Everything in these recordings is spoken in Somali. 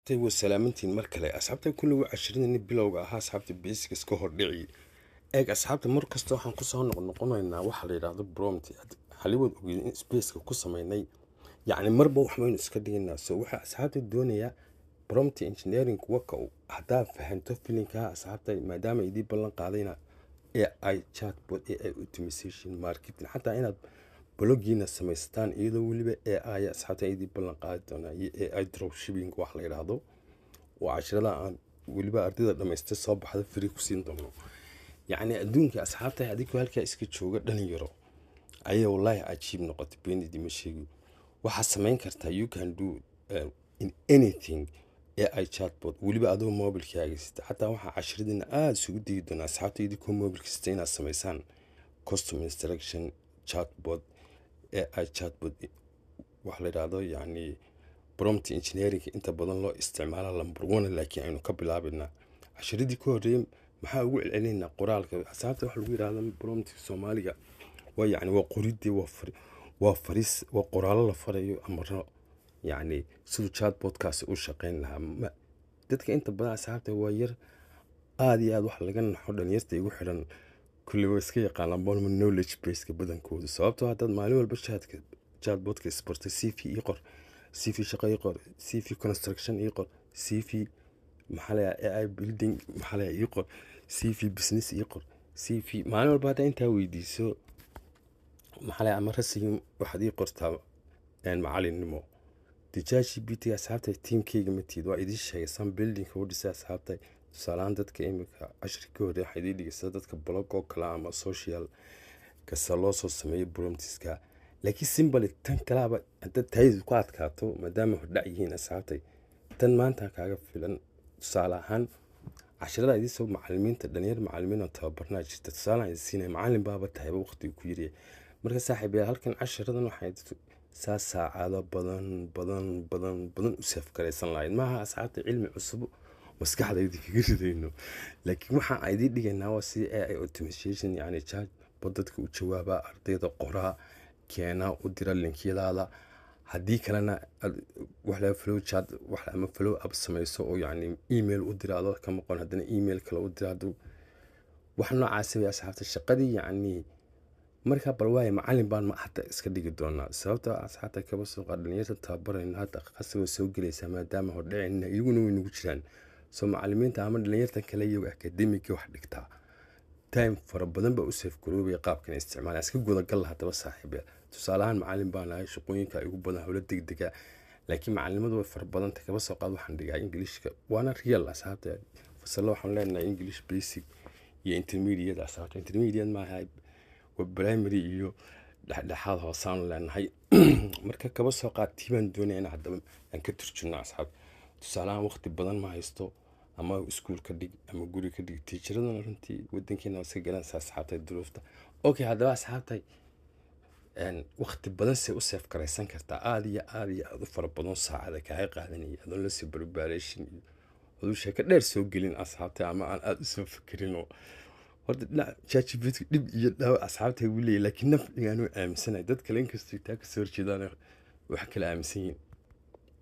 Waa salaamantiin mar kale, asxaabta. Kulli waa cashiradani bilowga ahaa, asxaabta, basics ka hor dhici. Eeg asxaabta, mar kasta waxaan kusoo noqnoqonaynaa waxa la yidhaahdo prompt. Xaliwood ogeyd in spaceka ku samaynay, yacni marba wax baynu iska dhigaynaa. So waxaa asxaabta doonayaa prompt engineering waka haddaa fahanto filinka, asxaabta, maadaama idii ballan qaadayna AI chatbot, AI automation, marketing, xataa inaad blogiina samaysataan iyadoo weliba AI, asxaabta, idii ballan qaadi doonaa, iyo AI dropshipping wax la yidhaahdo oo cashirada aan weliba ardayda dhamaystay soo baxda free ku siin doono. Yacni adduunka, asxaabta, adigoo halkaa iska jooga, dhalinyaro ayaa wallaahi cajiib noqotay. Beenidii ma sheegi. Waxaad samayn kartaa, you can do in anything AI chatbot, weliba adoo mobilkaaga sita. Xataa waxaa cashiradina aada isugu digi doonaa, asxaabta, idinkoo mobilka sita inaad samaysaan custom instruction chatbot, AI chatbot waxa la yidhaahdo, yacni prompt engineering inta badan loo isticmaala number one. Laakiin aynu ka bilaabaynaa cashiradii ka horreeyay. Maxaa ugu celcelinaynaa qoraalka, asxaabta? Waxa lagu yidhahda prompt Soomaaliga waa, yacni, waa qoridii, waa faris, waa qoraallo la farayo, amaro, yacni siduu chatbotkaasi u shaqeyn lahaa. Dadka inta badan, asxaabta, waa yar aada iyo aada wax laga naxo. Dhalinyarta igu xidhan kulli way iska yaqaanaan bolma knowledge baseka badankooda, sababtoo haddaad maalin walba chatka chatbotka isbartay, CV ii qor, CV shaqo ii qor, CV construction ii qor, CV maxaa la AI building maxaa la ii qor, CV business ii qor, CV, maalin walba haddaa intaa weydiiso, maxaa la ama rasigi waxaad ii qortaa macalinimo dee ChatGPT. Asxaabta, tiimkayga ma tiid, waa idiin sheegay san buildingka u dhisay, asxaabta. Tusaalahaan dadka imika cashirka ka horreey waxaa idiin dhigaysa dadka blog oo kale ama social kasta loo soo sameeyo promptiska. Laakiin simply tan kalaaba haddaad taayadu ku adkaato, maadaama hordhac yihiin, asxaabtay, tan maanta kaaga filan. Tusaale ahaan cashirada idiin soo macalimiinta, dhalinyar macalimiin oo tababarnaa jirta, tusaale aan idin siinaya, macalin baaba tahayba waqtiga ku yiriya. Marka saaxiibayaal, halkan cashiradan waxay saa saacado badan badan badan badan u safgaraysan lahayd maaha, asxaabta, cilmi cusub maskaxda idinkaga ridayno, laakiin waxaan idiin dhigaynaa waa si AI automation, yani chatbot dadka u jawaaba, ardayda qoraa, keena, u dira linkiyadaada. Haddii kalena wax la flow chat wax ama follow up samayso oo yacni email u dira adoo ka maqon, haddana email kale u dira, hadduu wax noocaasi way, asxaabta, shaqadii yacni. Marka bal waaye macalin baan ma hadda iska dhigi doonaa, sababta, asxaabta, kaba soo qaad dhalinyarta tababarayno hadda qasab way soo gelaysaa, maadaama hordhacayna iyaguna way nagu jiraan. Soo macalimiinta ama dhalinyarta kale iyagu academic wax dhigtaa, time fara badan baa u save garoobaya qaabkan isticmaala. Iska gudagal haddaba, saaxiibe. Tusaale ahaan macalin baan ahay, shaqooyinka igu badan howlo degdega, laakiin macalimadu way fara badanta. Kaba soo qaad waxaan dhigaa Englishka, waana real, asxaabta. Fasalo waxaan leenahay English basic iyo intermediate. Asxaabta, intermediate maaha, waa primary iyo dhexdhexaad hoosaan leenahay. Marka kaba soo qaad tii baan doonaya in haddaba aan ka turjunno, asxaab. Tusaale ahaan waqti badan ma haysto, ama iskuul ka dhig ama guri ka dhig, teacheraduna runtii wadankeena waa iska garanaysaa, asxaabtay, duruufta. Okay, haddaba asxaabtay, waqti badan say u save garaysan kartaa, aada iyo aada iyo aada u fara badan saacada kaaga qaadanaya adoon lasii preparation iyo aduu sheeko dheer soo gelin, asxaabtay, ama aan aada usoo fikirin. Oo horta dhinac ChatGPT dhib iyo dhaawac, asxaabtay, wuu leeyahay, laakiin nafciga anuu aaminsanahay. Dad kale inkastoo taa kasoo horjeedaan wax kale aaminsan yihiin.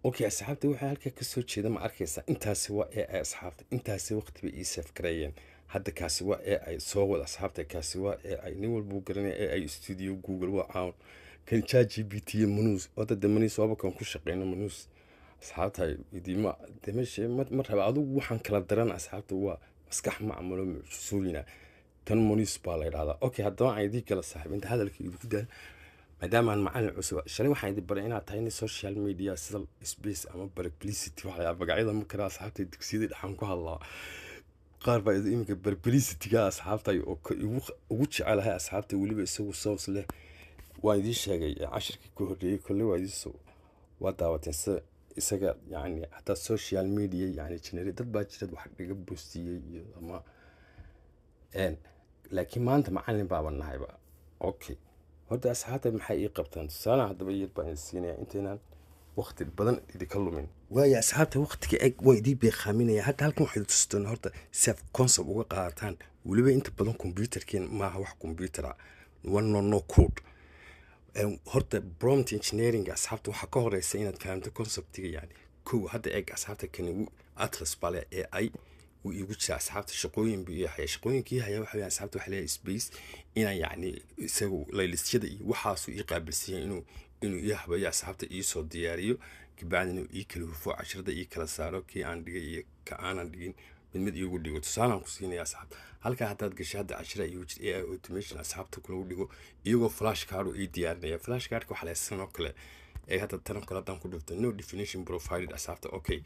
Okay asxaabta, waxaa halkaa kasoo jeeda ma arkaysaa? Intaasi waa AI, asxaabta. Intaasi waqti bay ii save gareeyeen. Hadda kaasi waa AI soo wada, asxaabta. Kaasi waa AI, nin walba uu garanaya AI Studio Google, waa caawn kan ChatGPT iyo Manus. Hadda de Manus waaba kan ku shaqeyno. Manus, asxaabta, idiima de meesha ma raba adigu. Waxaan kala daran, asxaabta, waa maskax macmulo mucjisooyina. Tan Manus baa la yidhahdaa. Okay, haddaba aan idii kala saaxiib inta hadalka idinku daal, maadaama aan macalin cusub shalay waxaan idin baray inaad tahay in social media sida space ama publicity waxa la magacyada ma kara, asxaabta, dugsiyada dhexaan ku hadlaa. Qaar baa iminka publicity-ga, asxaabta, oo ugu jecelahay, asxaabta, weliba isagu source leh waan idiin sheegay cashirkii ka horreeyey. Kolley waa idiin soo waa daawateen sida isaga, yacni hataa social media, yacni generate dad baa jira wax dhiga boostiyey iyo ama laakiin maanta macalin baaba nahayba. Okay, horta asxaabta, maxay ii qabtaan? Tusaale haddaba yar baan idin siinaya intaynaan waqti badan idinka lumin. Waayo asxaabta, waqtiga eg waan idiin beeqaaminaya. Hadda halkan waxay tusi doonaa horta si aad concept uga qaadataan. Weliba inta badan computerkeen maaha wax computer ah, one no no code. Horta prompt engineering, asxaabta, waxaa ka horeysa inaad fahamto conceptiga, yani. Kow hadda eeg asxaabta, kani Atlas bale AI wuu iigu jira asxaabta. Shaqooyin buu ii haya. Shaqooyinkii haya waxa weeyaan asxaabta, waxa leeyahay space inaan yacni isagu laylisyada iyo waxaasuu ii qaabilsan yahay, inuu ii habeeyo asxaabta, iisoo diyaariyo, kabacdi inuu ii kala hufo casharada, ii kala saaro kii aan dhigay iyo ka aanan dhigin, mid mid iigu dhigo. Tusaalaan ku siinaya asxaabta, halkaa haddaad gashay hadda cashira iigu jira AI automation asxaabta kulagu dhigo, iyagoo flash card uu ii diyaarinaya. Flash cardka waxaa leeyahay sidan oo kale ee hadda tan oo kale haddaan ku dhufto, "No definition provided." Asxaabta, okay,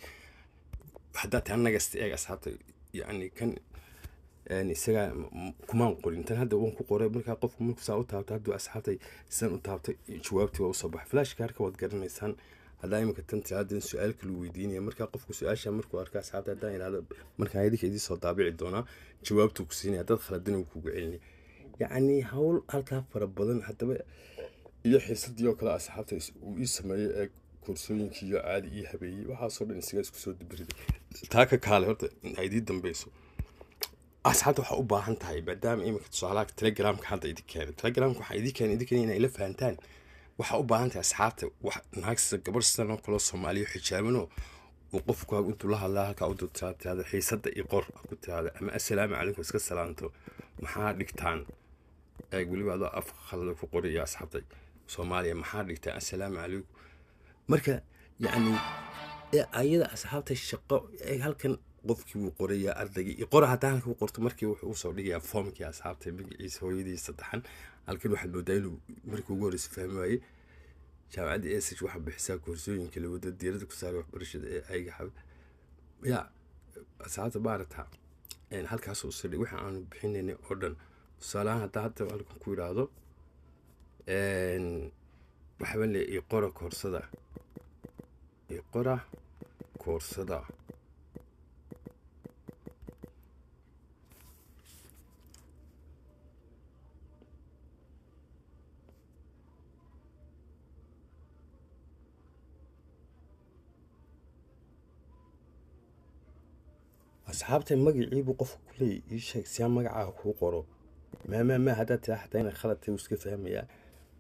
haddaad taa nagasta eeg asxaabta, yacni kan isaga kumaan qorin, tan hadda waan ku qoray. Markaa qofku markuu saa u taabto, hadduu asxaabtay sidan u taabtay, jawaabtii waa usoo baxay. Flash cardka waad garanaysaan. Haddaa imika tan tiraadin, su-aal kalu weydiinaya. Markaa qofku su-aasha markuu arko asxaabta, haddaan idhahdo markaan idinka idiin soo daabici doonaa, jawaabtuu ku siinaya. Dad khaladina wuu kugu celinaya. Yacni hawl halkaa fara badan haddaba iyo xiisadii oo kale asxaabta uu ii sameeyey ee koorsooyinkii iyo caadi ii habeeyey, waxaasoo dhan isagaa isku soo dibiriday. Taa ka kaale horta in ay idii dambeyso asxaabta. Waxaa u baahan tahay, maadaama iminka tusaalaha Telegramka hadda idin keenay, Telegramka waxaa idin keenay idin keenay inay ila fahantaan. Waxaa u baahan tahay asxaabta, wax naagsa gabar sidan oo kaloo Soomaaliya xijaabanoo uu qofku intuu la hadlaa halkaa u durtaa, tirahda "Xiisadda i qor" ku tirahda, ama "Assalaamu calaykum" iska salaanto, "Maxaa dhigtaan?" Eeg, weliba adoo af khalada ku qoraya asxaabta, "Soomaaliya maxaa dhigtaan? Assalaamu calaykum." Marka yacni ayada asxaabta shaqo halkan qofkii wuu qorayaa, ardaygii i qora. Haddaan halka ku qorto, markii wuxuu usoo dhigayaa foomkii asxaabta, magaciisa, hooyadii saddexan. Halkan waxaad moodaa inuu markii ugu horreysay fahmi waayey. Jaamacadda ESH waxaa bixisaa koorsooyinka la wado diiradda ku saaray waxbarashada ee ayga xab ya asxaabta maarata halkaas u sii dhig waxa aanu bixinaynay oo dhan. Tusaale ahaan, haddaa hadda halkan ku yidhaahdo waxaa leeyahay "I qora koorsada, i qora koorsada." Asxaabta, magaciibuu qofku ku leeyahy "Ii sheeg siyaa magacaaga kuu qoro." Maa haddaad tiraa xataa inay khalad tahay wuu iska fahmayaa,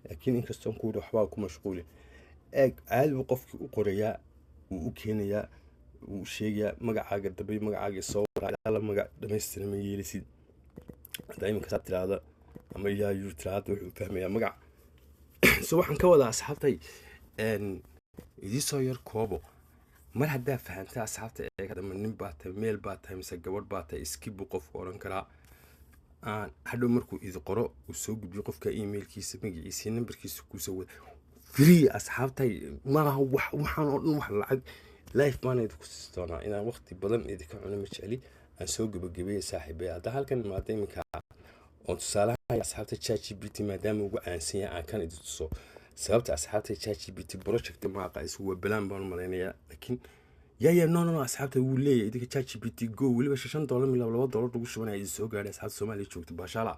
laakiin inkastoon ku yidhi waxbaa ku mashquuli. Eeg, caadi buu qofkii u qorayaa, wuu u keenayaa, wuu sheegayaa magacaaga dambe, magacaaga soo la magac dhamaystiran ma yeelisid. Haddaa iminka saa tiraahda ama yaa yuu tiraahda, wuxuu fahmayaa magac. So waxaan ka wadaa asxaabtay, idii soo yar koobo. Mar haddaa fahamta asxaabta, eeg, ama nin baa tahay, meel baa tahay, mise gabadh baa tahay, skip buu qofku odhan karaa. Aan hadhow markuu idi qoro, uu soo gudbiyo qofka emailkiisa, magaciisa, nambarkiisa kuusoo wada free. Asxaabtay, malaha wax waxaan oo dhan wax lacag life baana idinku siisi doonaa. Inaan waqti badan idinka cuno ma jecli. Aan soo gabagabeeyay saaxiibaya. Hadda halkan imaada iminka oon tusaalaha asxaabta ChatGPT, maadaama ugu caansan yahay, aan kan idin tuso sababta asxaabta ChatGPT project maaqa isu waa balaan baan u malaynayaa, laakiin ya no no no, asxaabta, wuu leeyahay idinka ChatGPT Go. Weliba $5 milyan $2 lagu shubanaya idin soo gaadhay. Asxaabta Soomaaliya joogta baashaala,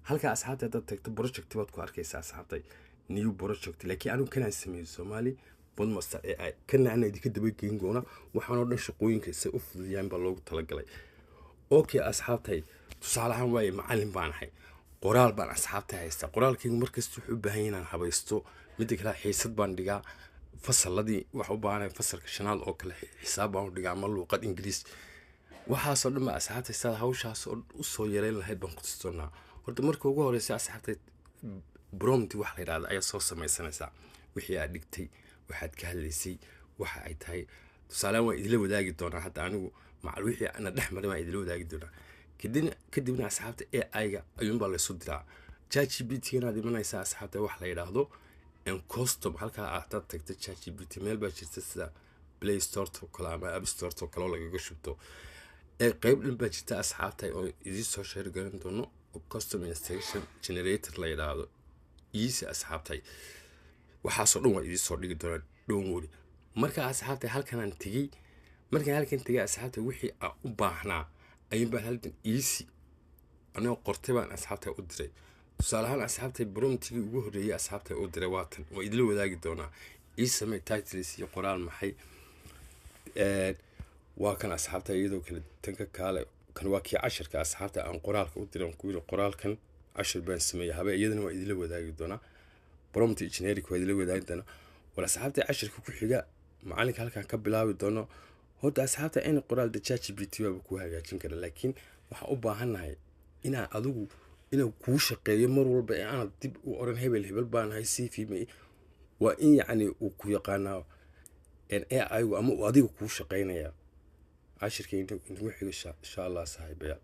halka asxaabta haddaad tagto project baad ku arkaysaa asxaabtay, new project. Laakiin anigu kanaan sameeyey Soomaali Podmaster AI, kana ana idinka dabageyn doona. Waxaan oo dhan shaqooyinka say u fududiyaan baa loogu talagalay. Okay asxaabtay, tusaale ahaan waaye macallin baan ahay, qoraal baan asxaabta haystaa. Qoraalkaygu markasta wuxuu u baahan yahay inaan habaysto. Midda kale, xiisad baan dhigaa, fasaladii waxa u baahanay, fasalka shanaad oo kale xisaab baan u dhigaa ama luuqad Ingiriis. Waxaasoo dhan ba asxaabta sidaad hawshaas oo usoo yareyn lahayd baan ku tusi doonaa. Horta marka ugu horeysa asxaabta, prompt wax la yidhahda ayaa soo samaysanaysaa, wixii aad dhigtay, waxaad ka hadlaysay, waxa ay tahay. Tusaalehaan waan idila wadaagi doonaa hadda anigu macal wixii ana dhex maray baan idila wadaagi doonaa. Kadibna asxaabta AI-ga ayuunbaa laysu diraa. ChatGPT-ganaad imanaysaa asxaabta, wax la yidhaahdo custom. Halkaa aad tagta ChatGPT, meel baa jirta sida Play Store oo kale ama App Store oo kale oo lagaga shubto. Ee qeyb dhan baa jirta asxaabta oo idiin soo share garan doono oo custom instruction generator la yidhaahdo. Easy asxaabtay, waxaasoo dhan waa idiin soo dhigi doonaa, don't worry. Marka asxaabtay, halkanaan tegey. Markaan halkan tegay asxaabta, wixii aan u baahnaa ayuun baan halkan easy anigoo qortay baan asxaabta u diray. Tusaale ahaan asxaabtay, promptigii ugu horreeyay asxaabta u diray waatan, waa idila wadaagi doonaa. Ii samey titles iyo qoraal maxay. Waa kan asxaabta, iyadoo kale tan ka kaale. Kan waa kii casharka asxaabta aan qoraalka u diray, aan ku yiri "Qoraalkan cashar baan sameeyey habe." Iyadana waa idila wadaagi doonaa. Prompt generic waa idila wadaagi doonaa. War asxaabta, casharka ku xiga. Macalinka halkaan ka bilaabi doono. Horta asxaabta, in qoraal de ChatGPT waaba kuu hagaajin kara, laakiin waxaan u baahannahay inaa adigu inuu kuu shaqeeyo mar walba ee aanad dib u oran hebel hebel baanahay CV ma. Waa in yacni uu ku yaqaanaa AI-gu ama uu adiga kuu shaqeynaya. Cashirka inta inagu xigo, insha Allah, saaxiibayaal.